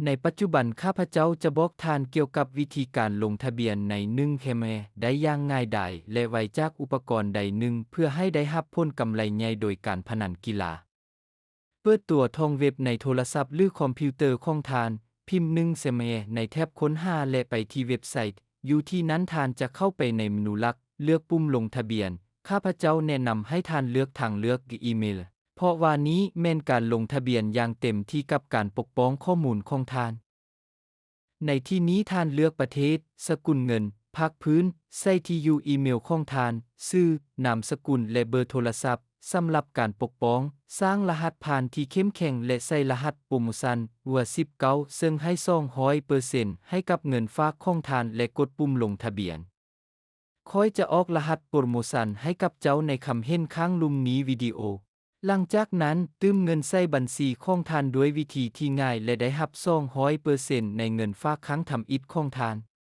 ໃນປັດຈຸບັນ ຂ້າພະເຈົ້າຈະບອກທ່ານກ່ຽວກັບວິທີການລົງທະບຽນໃນໜຶ່ງແຄມແຮໄດ້ຢ່າງງ່າຍດາຍ ແລະ ໄວຈາກອຸປະກອນໃດໜຶ່ງ ເພື່ອໃຫ້ໄດ້ຮັບຜົນກຳໄລໃຫຍ່ໂດຍການພະນັນກິລາ. ເປີດຕົວທອງເວັບໃນໂທລະສັບ ຫຼື ຄອມພິວເຕີຂອງທ່ານ, ພິມໜຶ່ງແຄມແຮໃນແທັບຄົ້ນຫາ ແລະ ໄປທີ່ເວັບໄຊ. ຢູ່ທີ່ນັ້ນທ່ານຈະເຂົ້າໄປໃນເມນູຫຼັກ, ເລືອກປຸ່ມລົງທະບຽນ. ຂ້າພະເຈົ້າແນະນຳໃຫ້ທ່ານເລືອກທາງເລືອກອີເມລ, ເພາະວ່ານີ້ແມ່ນການລົງທະບຽນຢ່າງເຕັມທີ່ກັບການປົກປ້ອງຂໍ້ມູນຂອງທ່ານ. ໃນທີ່ນີ້ທ່ານເລືອກປະເທດ, ສະກຸນເງິນ, ພາກພື້ນ, ໃສ່ທີ່ຢູ່ອີເມລຂອງທ່ານ, ຊື່, ນາມສະກຸນ ແລະ ເບີໂທລະສັບ. ສຳລັບການປົກປ້ອງ, ສ້າງລະຫັດຜ່ານທີ່ເຂັ້ມແຂງ ແລະ ໃສ່ລະຫັດໂປຣໂມຊັນ ຫົວສິບເກົ້າ ເຊິ່ງໃຫ້ສອງຮ້ອຍເປີເຊັນໃຫ້ກັບເງິນຝາກຂອງທ່ານ ແລະ ກົດປຸ່ມລົງທະບຽນ. ຂ້ອຍຈະອອກລະຫັດໂປຣໂມຊັນໃຫ້ກັບເຈົ້າໃນຄຳເຫັນຂ້າງລຸ່ມນີ້ວິດີໂອ. ຫຼັງຈາກນັ້ນ, ຕື່ມເງິນໃສ່ບັນຊີຂອງທ່ານດ້ວຍວິທີທີ່ງ່າຍ ແລະ ໄດ້ຮັບສອງຮ້ອຍເປີເຊັນໃນເງິນຝາກຄັ້ງທຳອິດຂອງທ່ານ.